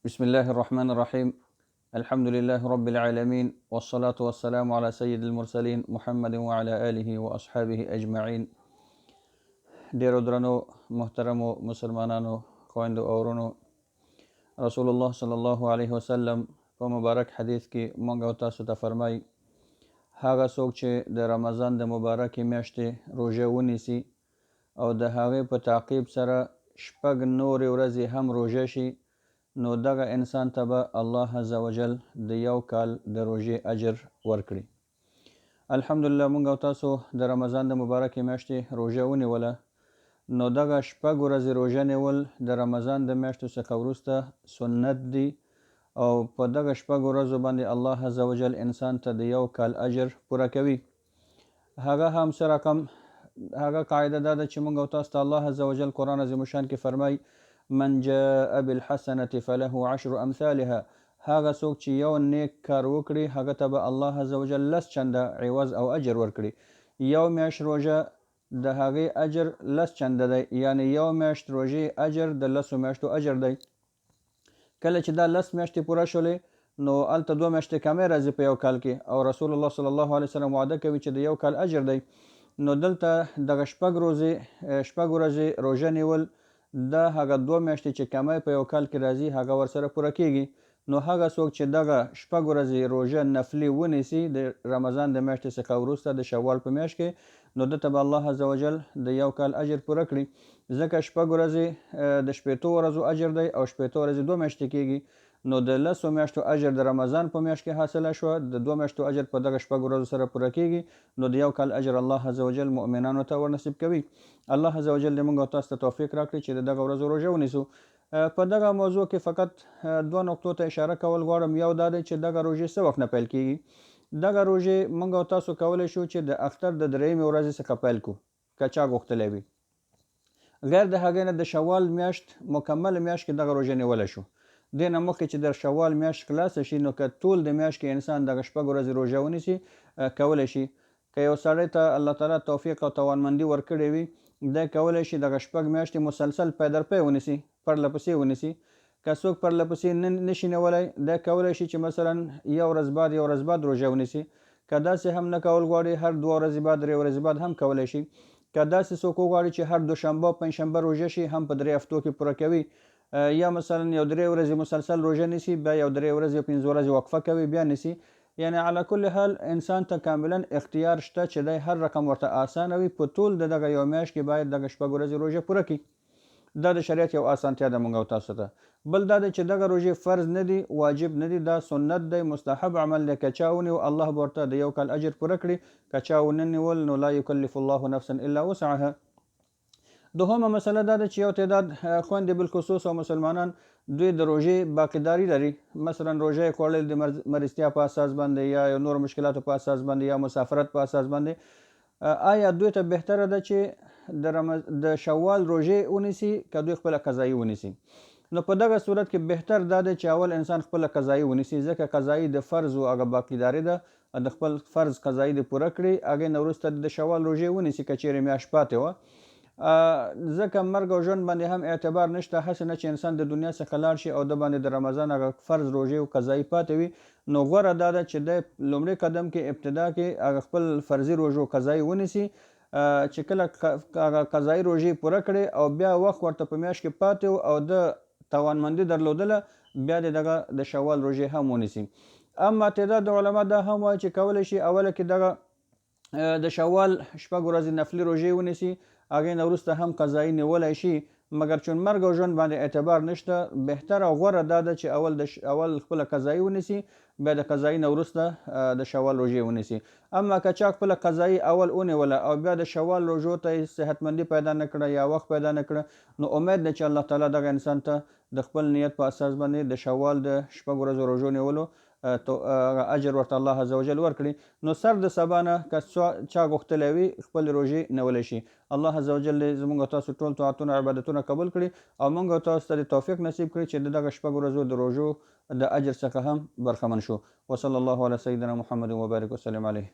بسم الله الرحمن الرحيم. الحمد لله رب العالمين، والصلاة والسلام على سيد المرسلين محمد وعلى آله وأصحابه أجمعين. ډیرو درنو محترمو مسلمانانو، خویندو او ورونو، رسول الله صلی الله علیه وسلم په مبارک حدیث کې مونږ او تاسو ته فرمایي، هغه څوک چې د رمضان د مبارکې میاشتې روژه ونیسي او د هغې په تعقیب سره شپږ نورې ورځې هم روژه شي، نو دغه انسان ته به الله عز وجل د یو کال د روژې اجر ورکړي. الحمدلله، مونږ او تاسو د رمضان د مبارکې میاشتې روژه ونیوله، نو دغه شپږ ورځې روژه نیول د رمضان د میاشتو څخه وروسته سنت دي، او په دغه شپږ ورځو باندې الله عز وجل انسان ته د یو کال اجر پوره کوي. هغه هم څه رقم؟ هغه قاعده دا ده چې مونږ او تاسو ته الله عز وجل قرآن عظیم الشان کې فرمایي: من جاء بالحسنة فله عشر امثالها. هغه څوک چې یو نیک کار وکړي، هغه ته به الله عز وجل لس چنده عوض او اجر ورکړي. یو میاشت روژه د هغې اجر لس چنده دی، یعنی یو میاشت روژې اجر د لسو میاشتو اجر دی. کله چې دا لس میاشتې پوره شولې، نو هلته دوه میاشتې کمې راځي په یو کال کې، او رسول الله صلی الله علیه وسلم وعده کوي چې د یو کال اجر دی. نو دلته دغه شپږ روزې، شپږ ورځې روژه نیول، دا هغه دوه میاشتې چې کمی په یو کال کې راځي، هغه ورسره پوره کیږي. نو هغه څوک چې دغه شپږ ورځې روژه نفلي ونیسي د رمضان د میاشتې څخه وروسته د شوال په میاشت کې، نو ده ته به الله عز وجل د یو کال اجر پوره کړي، ځکه شپږ ورځې د 60 ورځو اجر دی او 60 ورځې دوه میاشتې کیږي. نو د لسو میاشتو اجر د رمضان په میاشت کې حاصله شوه، د دوه میاشتو اجر په دغه شپږ ورځو سره پوره کیږي. نو د یو کال اجر الله عز وجل مؤمنانو ته ورنصیب کوي. الله عز وجل دې موږ او تاسو ته توفیق راکړي چې د دغه ورځو روژه ونیسو. په دغه موضوع کې فقط دوه نقطو ته اشاره کول غواړم. یو دا دی چې دغه روژې څه وخت نه پیل کیږي؟ دغه روژې موږ او تاسو کولی شو چې د اختر د درېیمې ورځې څخه پیل کړو که چا غوښتلی وي. غیر د هغې نه د شوال میاشت مکمله میاشت کې دغه روژه نیولی شو. دې نه مخکې چې د شوال میاشت خلاصه شي، نو که ټول د میاشت کې انسان دغه شپږ ورځې روژه ونیسي، کولی شي. که یو سړی ته الله تعالی توفیق او توانمندي ورکړې وي، دی کولی شي دغه شپږ میاشتې مسلسل پی در پی ونیسي، پرله پسې ونیسي. که څوک پرله پسې نشي نیولی، دی کولی شي چې مثلا یو ورځ بعد یو ورځ بعد روژه ونیسي. که داسې هم نه کول غواړي، هر دوه ورځې بعد، درې ورځې بعد هم کولی شي. که داسې څوک وغواړي چې هر دوشنبه او پنجشنبه روژه شي، هم په درې هفتو کې پوره کوي. یا مثلا یو درې ورځې مسلسل روژه نیسي، بیا یو درې ورځې او پنځه ورځې وقفه کوي، بیا نیسي. یعنی علی کل حال انسان ته کاملا اختیار شته چې دی هر رقم ورته اسانه وي، په ټول د دغه یو میاشت کې باید دغه شپږ ورځې روژه پوره کړي. دا د شریعت یو اسانتیا ده مونږ او تاسو ته. بل دا دی چې دغه روژې فرض نه دي، واجب نه دي، دا سنت دی، مستحب عمل دی. که چا ونیو، الله به ورته د یو کال اجر پوره کړي. که چا ونه نیول، نو لا یکلف الله نفسا الا وسعها. دوهمه مسله دا ده چې یو تعداد خویندې بالخصوص او مسلمانان، دوی د روژې باقیداري لري. مثلا روژه یې خوړل د مریضتیا په اساس باندې یا یو نور مشکلاتو په اساس باندې یا مسافرت په اساس باندې، آیا دوی ته بهتره ده چې د شوال روژې ونیسي که دوی خپله قضایي ونیسي؟ نو په دغه صورت کې بهتر دا دی چې اول انسان خپله قضایي ونیسي، ځکه قضایي د فرض او هغه باقیداري ده. د خپل فرض قضایي دې پوره کړي، هغې نه وروسته د شوال روژې ونیسي که چیرې میاشت پاتې وه، ځکه مرګ او ژوند باندې هم اعتبار نشته. هسې نه چې انسان د دنیا څخه لاړ شي او د باندې د رمضان هغه فرض روژې او قضایي پاتې وي. نو غوره دا ده چې دی لومړي قدم کې، ابتدا کې هغه خپل فرضي روژو قضایي ونیسي، چې کله هغه قضایي روژې پوره کړي او بیا وخت ورته په میاشت کې پاتې او د توانمندي درلودله، بیا دې دغه د شوال روژې هم ونیسي. اما تعداد علما دا هم وایي چې کولی شي اوله کې دغه د شوال شپږ ورځې نفلي روژې ونیسي، هغې نه وروسته هم قضایي نیولی شي. مګر چون مرګ او ژوند باندې اعتبار نشته، بهتر او غوره دا ده چې اول خپله قضایي ونیسي، بیا د قضایي نه وروسته د شوال روژې ونیسي. اما که چا خپله قضایي اول ونیوله او بیا د شوال روژو ته یې صحتمندي پیدا نه کړه یا وخت پیدا نه کړه، نو امید دی چې الله تعالی دغه انسان ته د خپل نیت په اساس باندې د شوال د شپږ ورځو روژو نیولو اجر ورته الله عز وجل ورکړي. نو سر د سبا نه که چا غوښتلی وي، خپل روژې نیولی شي. الله عز وجل دې زموږ او تاسو ټول طاعتونه او عبادتونه قبول کړي او موږ او تاسو ته دې توفیق نصیب کړي چې د دغه شپږ ورځو د روژو د اجر څخه هم برخمن شو. وصلی الله علی سیدنا محمد وبارک وسلم علیه.